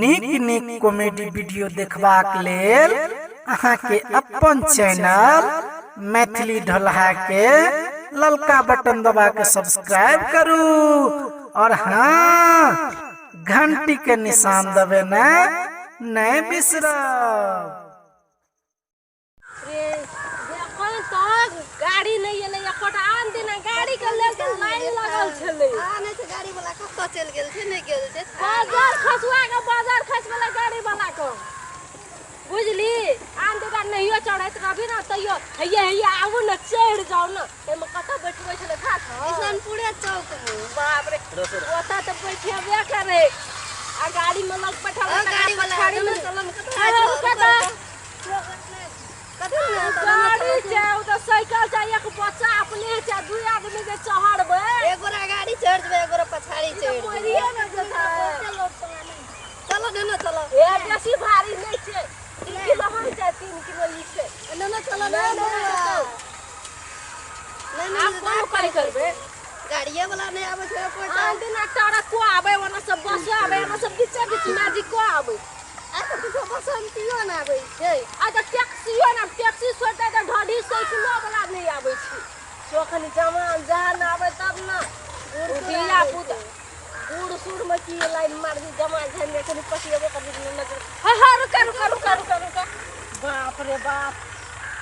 नीक नीक comedy video देखबाक लेल अहाँके अपन चैनल मैथिली ढोलहा के ललका बटन दबा के सब्सक्राइब करू और हाँ, घंटी के निशान दबेना नहीं बिसरब। रे एखन तक गाड़ी नहि एलै। एकोटा आन दिना गाड़ी के लेल तऽ लाइन लगल छलै। आ नहि तऽ गाड़ी वाला कतऽ चलि गेल छै, नहि गेल छै। बाजार खसुआ के बाजार खसि गेलै गाड़ी वाला के, बुझली? आन दिना नहियो चढ़ैत रहबी ने तैयो हैये हैये आबू ने, चढ़ि जाउ ने। एहिमे कतऽ बैठबै छलै खा छौ? किशनपुरे चौक मे। बाप रे, ओतऽ तऽ बैठेबे करे आ गाड़ी में लग बैठल। आ गाड़ी वाला पछाड़ी में चलऽ ने, कतऽ हाँ, छै? रुकै तऽ। कथी ने गाड़ी छै, ओ तऽ साइकिल छै, एक बच्चा अपने छै, दू आदमी जे चढ़बै। एक गोरा गाड़ी चढ़ि जेबै, एक गोरा पछाड़ी चढ़ि जेबै। मरिए ने जेतै। चलो ने, ने चलो। ए बेसी भारी नहि छै, 3 किलो हम छै, 3 किलो ई छै। ने ने चलो ने। नहि, नहि, नहि। नहि, आब नहि। कोन उपाय करबै? गाड़िए वाला नहि आबै छै एको। आन दिना ट्रको आबै, ओना सब बसो आबै, ओना सब बीचे बीच मैजिको आबै। आ तऽ किछो बसंतियो नहि आबै छै। आ तऽ टैक्सियो ने, टैक्सी छोड़तै तऽ ढढी साइकिलो वाला नहि आबै छै। चोखनी जवान जहान आबै तब ने धिया पुता बूढ़ सूढ़ में की लाइन मारबी? जमा जहन कनि पसिएबो कभी नजर। हाँ हाँ, रुका रुका रुका रुका रुका। बाप रे बाप,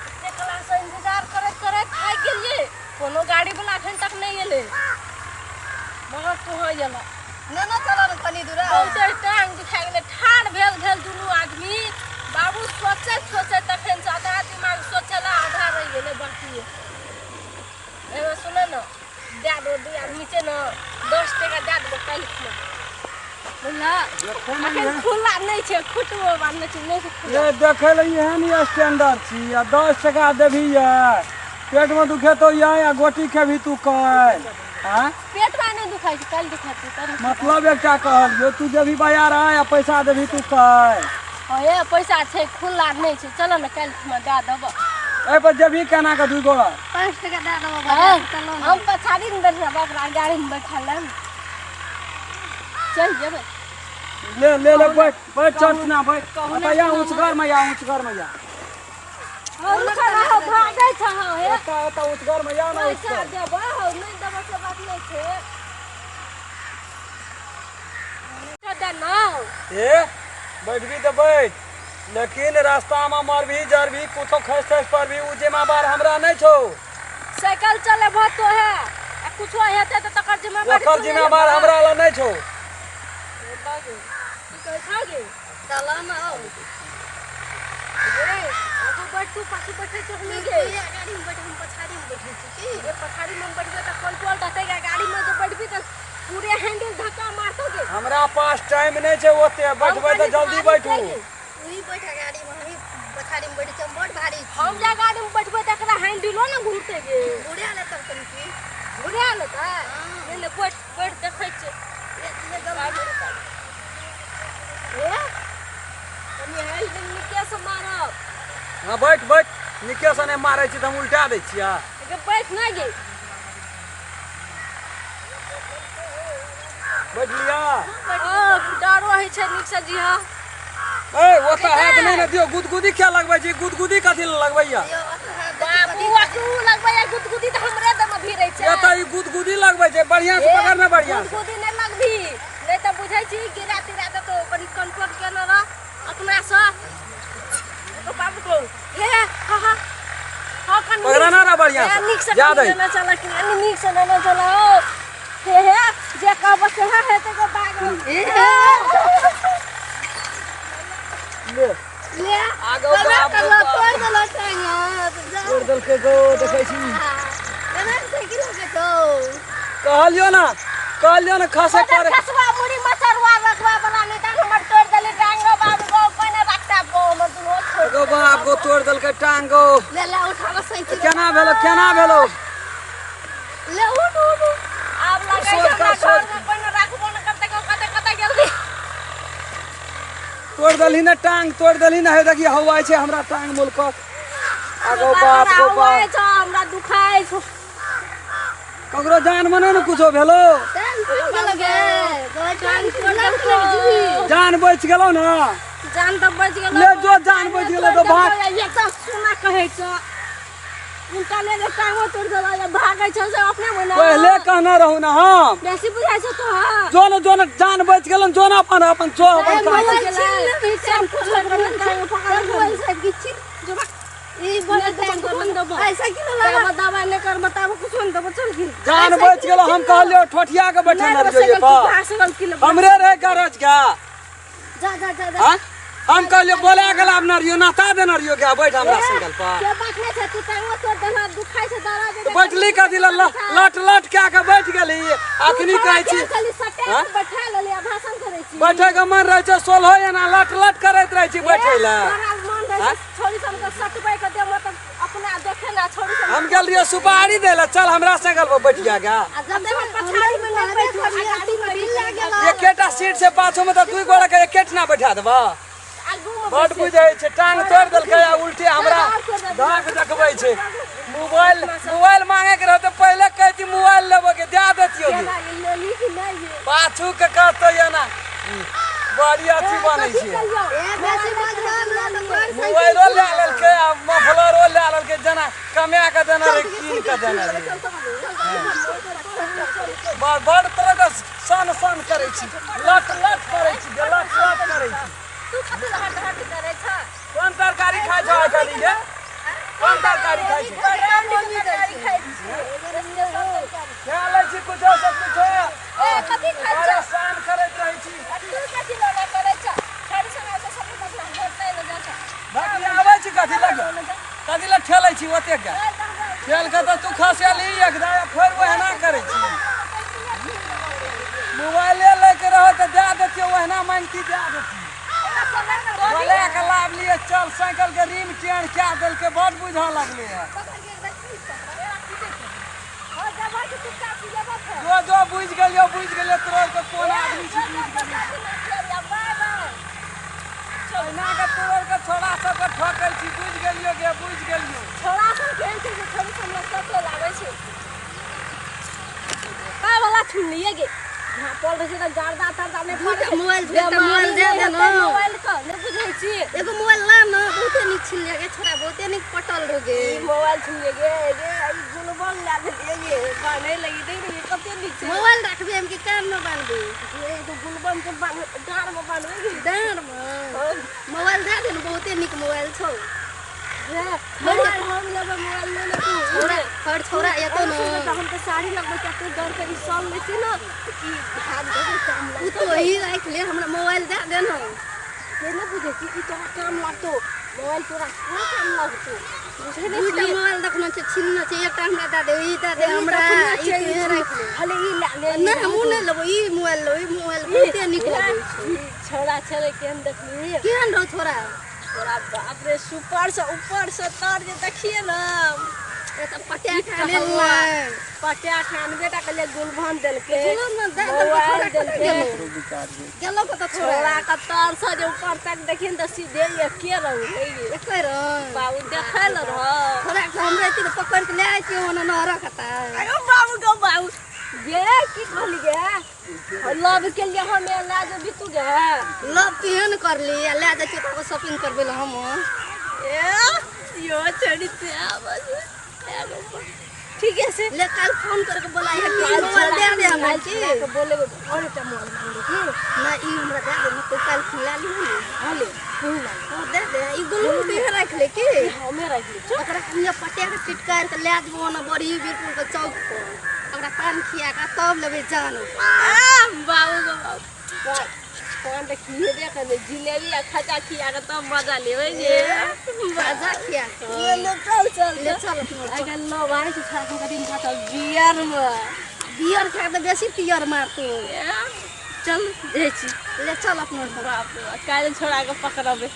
एते क्लास इंतजार करैत करैत थाकि गेलियै। कोनो गाड़ी वाला एखन तक नहि एलै। मगर कहाँ एलऽ? ने ने चलो ने कनि दूर। बहुते टांग दुखा गेलै ठाढ़ भेल भेल दुनू आदमी। बाबू सोचैत सोचैत तखन से आधा दिमाग सोचला, आधा रहि गेलै बाकी। एगो सुन ने, दए दो, दू आदमी छै ने, 10 टका दए देबो काल्हि खुना, बुझलह? अखन खुला नहि छै, खुटबो बात नहि छै, नहि छै खुला। ये देखै लए एहन स्टैंडर्ड छी आ 10 टका देबही ये? पेटमे दुखेतौ ये आ गोटी खेबही तू काल्हि? आँय? पेटवा नहि दुखाइ छै, काल्हि दुखाइ छै तब ने। मतलब एकटा कहलियौ, तू जेबही बाजार आय आ पैसा देबही तू काल्हि? हँ, ए पैसा छै, खुला नहि छै। चलो ने, काल्हि खुना दए देबो। एहिपर जेबही केना कऽ दू गोड़ा? 5 टका दए देबो हँ, बाजार, चलो ने। हम पछाड़ी मे बैठ रहब, ओकरा गाड़ी मे बैठा लेब, चलि जेबै। ले ले ले, बैठ बैठ, चल ना बैठ। कहू एतऽ या, ऊँच घर में या, ऊँच घर में या। हँ, रुका ना, हँ, भागै छ। हँ, हे। एतऽ एतऽ ऊँच घर में या ना। पैसा देबो हौ, नहि देबो से बात नहि छै। दे ना। ए बैठबी तऽ बैठ, लेकिन रास्ता में मरबी जरबी, कुछो खसि तसि पड़बी, उ जिम्मेवार हमरा नहि छौ। साइकिल चलेबहो तो है आ कुछो हेतै तऽ तकर जिम्मेवारी ओकर तू नहि जिम्मेवार लेबह। हमरा लग नहि छौ। बाबू, की कहै छौ गे? चलो ने हौ। गे, आगू बैठ तू, पाछू बैठै छौ तू हम गे। गाड़ी में बैठ, हम पछाड़ी में बैठै छी की? गे, पछाड़ी में बैठबै तऽ कंट्रोल रहतै गे। गाड़ी में जे बैठबी तऽ पूरे हैंडल धक्का मारतौ गे। हमरा पास टाइम नहि छै ओते। बैठबै तऽ हम कनि जल्दी भारी बैठू। छै गे। तू ही बैठ गाड़ी में, हमही पछाड़ी में बैठै छी, हम बड़ भारी छी। हम जे गाड़ी में बैठबै तऽ एकरा हैंडलो ने घुरतै गे। घुरा ले तब कनि की। घुरा लेतै? नहि नहि, बैठ बैठ, देखै छियै। ले ले, जल्दी। ए कनि हैंडल नीके से मारब। हँ, बैठ बैठ। नीके से नहि मारै छी तऽ हम उल्टा दै छियै। गे, बैठ ना गे। बैठ लिया। हँ, डरो होइ छै, नीक से जी। हँ। ए ओतऽ हाथ नहि ने दियौ। गुदगुदी किया लगबै छी? गुदगुदी कथी लए लगबैया? यौ, अतऽ हाथ बाबू, अकू लगबैया गुदगुदी तऽ हमरे दमे भिरै छै। एतऽ ई गुदगुदी लगबै छै। बढ़िआँ से पकड़ ने, बढ़िआँ से। गुदगुदी नहि लगबी, नहि तऽ बुझै छी गिरा तिरा देतौ। कनि कंट्रोल केने रह अपना से। तो बाबू को हे हाँ हाँ हाँ, कनि पकड़ा ना रह बढ़िआँ ए, से। नीक से जा कनि दही। लेने चल, कनि नीक से लेने चल। ओ हे हे, जे कहब सेहे हेतै गो बाग। ले। ले। आगो बाबा बाप रे करलो। बाप। तोड़ देलो टांग हाथ, जा। तोड़ देलकै गो, देखै छी। केना साइकिल के छौ? कहलियौ ने, कहलियौ ने खसे पर। खसवा मुड़ी मसरुआ रखवा बला नहि तऽ हमर तोड़ देली टांग गो बाबू गो। कोने रखता गो हमर दुनू छोड़। गो बाप गो, तोड़ देलकै टांग गो। ले ले, उठाबो साइकिल। केना भेलो, केना भेलो? ले, उठ उठ उठ। आब लगै छै सोच हमरा कर, सोच। घरमे कोने राखबो नहि करतै गो। कतऽ कतऽ गेल? तोड़ देलही ने टांग, तोड़ देलही ने। हे देखी, हौआइ छै हमरा टांग मुलकक। आगो बाप गो बाप। छौ, हमरा दुखाइ छौ। ककरो जान में नहि ने कुछो भेलो? तऽ टांग टूट गेलो गे। टांग टूट गेलो। जान बचि गेलौ ने? जान तऽ बचि गेलो। ले जो, जान बचि गेलौ तऽ भाग। ये तऽ सुना कहै छौ, उनका ले जे टांगो तोड़ि देलक या भागै छौ से अपने मने। पहिले कहने रहू ने हम। बेसी बुझाइ छौ तोहर। जो ने, जो ने, जान बचि गेलौ, जो ने अपन अपन जो अपन काम। मोबाइल छीन लेबही। सब कुछ टांगो पकड़। मोबाइल साहब की छीन जो भाग। ई बोले नहीं देबो, कुछो नहीं देबो। ऐसा क्यों लगा? दबाई नहि कर, बताबो, कुछो नहि देबो, चल गिर। जान बचि गेलौ, हम कहलियौ ठोठिया के बैठल नहि देबो रहियौ ये साइकिल, तू पर। भाग साइकिल की लेबो। हमरे रहे गरज गा। जा जा जा जा। हाँ, हम कहलियौ बोला के लाभ न रहियो, नाता देने रहियो गा, बैठ हमरा साइकिल पर। के बात नहि छै, तू टांगो तोड़ देलह, दुखाइ छै, दर्द तऽ बैठली कथी लए? लट लट कए के बैठ गेली। अखनी कहै छी छी। बैठा लेली आ भाषण करै छी। बैठे के मन रहै छै सोलहो, एना लट लट करैत रहै छी बैठे लए। तोरा मन रहै छै छोरी सबके सटबै के देबो तऽ अपना देखे ना छोरी सब। हम गेल रहियो सुपारी दै लए, चल हमरा साइकिल पर बैठ जा गा। आ जब हम पछाड़ी में नहि बैठू, आ गाड़ी में बिल्ला गेलो। एकेटा सीट से पाछू में तऽ दुई गोड़ा के एकेठना बैठा देबा। आगू में। बड बुझै छै, टांग तोड़ि देलकै आ उल्टे हमरा दाँत देखबै छै। मोबाइल मोबाइल मांगे के रहतै पहिले कहती, मोबाइल लेबो के दए देतियौ गे। लेली कि नहि ये? पाछू के कहतौ एना बड़ी अथी बनै छै। ए बेसी बजबा हमरा तऽ तोहर साइकिल। मोबाइलो लए लेलकै आ मफलरो लए लेलकै, जेना कमा के देने रहै, कीन के देने रहै। बड़ बड़ तरह के सन सन करै छी, लट लट करै छी गे, लट लट करै छी। तू कथी लए हट हट करै छ? कोन तरकारी खाइ छौ आइ काल्हि गे? कोन तरकारी खाइ छी? तरकारी खाइ छी। खा लै छी कुछो से कुछो। ए कथी खाइ छ? परेशान करैत रहै छी। तू कथी लए करै छ? छोरी सब आबै छै, सब अपना घर नहि लऽ जाइ छ। बाकी आबै छी कथी लए? कथी लए ठेलै छी ओतेक के? ठेल के तऽ तू खसेली एक दाया, फेर ओहिना करै छी। मोबाइले लैके रहो तऽ दए देतियौ, ओहिना मांगती दए देतियौ। बोला के लाभ लिए चल, साइकिल के रिम टेढ़ कए देलकै, बड बुझऽ लगलै हँ। जो जो, बुझि गेलियौ, बुझि गेलियौ तोरा के कोन आदमी छी, बुझि गेलियौ। एहिना के तोड़ के छोड़ा सबके ठकै छी, बुझि गेलियौ गे, बुझि गेलियौ। छोड़ा सब केहन छै जे छोरी सब लग सटे लागै छै? का वाला छुन लिए गे, झापल रहै छै तऽ गर्दा तर्दा नहि पड़ै छै। मोबाइल दे, मोबाइल दे दे न। मोबाइल के नहि बुझै छी। एगो मोबाइल ला न, बहुते नीक छिन गे छोरा, बहुते नीक पटल रहो गे। ई मोबाइल छुन गे गे, ई गुलबन लए देलियै गे, बान्है लगी। देख रही कते नीक छै। मोबाइल राखबी हम कि कान में बान्हबी? गे, एगो गुलबन के बान्ह, डाँर में बान्हबै गे। डाँर में मोबाइल दे दे न, बहुते नीक मोबाइल छौ। गे, मोबाइल हम लेबै, मोबाइल ले ले तू। छोरा हर छोरा एतो न। तऽ हम तऽ साड़ी लगबै छी, तू डर के ई शॉल लै छी ने, ई हाथ देबै काम उ तो वही राखि ले, हमरा मोबाइल दे दे न। से नहि बुझै छी, ई तोरा काम लागतौ, मोबाइल तोरा पूरा काम लागतौ, बुझै नहि दूटा छी? मोबाइल देखना छै, छिनना छै, एकटा हमरा दे दे, ई दे दे हमरा, ई तोहे राखि ले। हले ई लए ले। नहि, हमहूँ नहि लेबो, ई मोबाइल लेबो, ई मोबाइल बहुते नीक लगै छै। ई छोड़ा छलै, केहन देखली? केहन रहौ छोरा? छोड़ा बाप रे, सुपर से ऊपर से तर जे देखिए ने। ए तऽ पटिया के आने। पटिया खान बेटा के लिए गुलभन देलकै। गुलभन दे देलकै। मोबाइल छोड़ा कतऽ देलकै। गेलौ? गेलौ कतऽ छोरा? छोड़ा के तर से जे ऊपर तक देखिए ने तऽ सीधे एके रंग है। एके रंग। बाबू देखै लए रह। छोरा के हम रहती तऽ पकड़ के ले आइ छियै ओना नहरक कतऽ। अरे बाबू गो बाबू गे, की कहली गे? लव के लिए हम ला जेबी तू गे? लव तुहे ने करली आ ले जाइ छियै तऽ शॉपिंग करबै लए हम। ए यो छड़ी से आवाज ठीक है से। ले काल्हि फोन करके बोला है कि मोबाइल दे दे हमरा की। के बोले और एकटा मोबाइल मांगे की? ना, ई हमरा दे दे ने, तू काल्हि ले लिहऽ ने। हाँ ले, तू ला ले। हाँ, दे दे। ई गुल्लू तुहे राखि ले की? हमे राखि ले छौ। ओकरा हम ये पटिया के टिटकार के ले जेबो ना बड़ी बीरपुर के चौक पर, ओकरा पान खिया के तब लेबै जान। आ बाबू गो बाबू, पान तऽ खिएबे करबै, जिलेबी आ खजा खिया के तब मजा लेबै जे। मजा खिया के। ले ले, चल चल। ले चल अपनो। आइ काल्हि लव आइ छै छोड़ा के दिन खा बियर में। बियर खा के तऽ बेसी पियर मारतौ। चल जाइ छी। ले चल अपनो। बाप रे बाप, काल्हि छोड़ा के पकड़बै।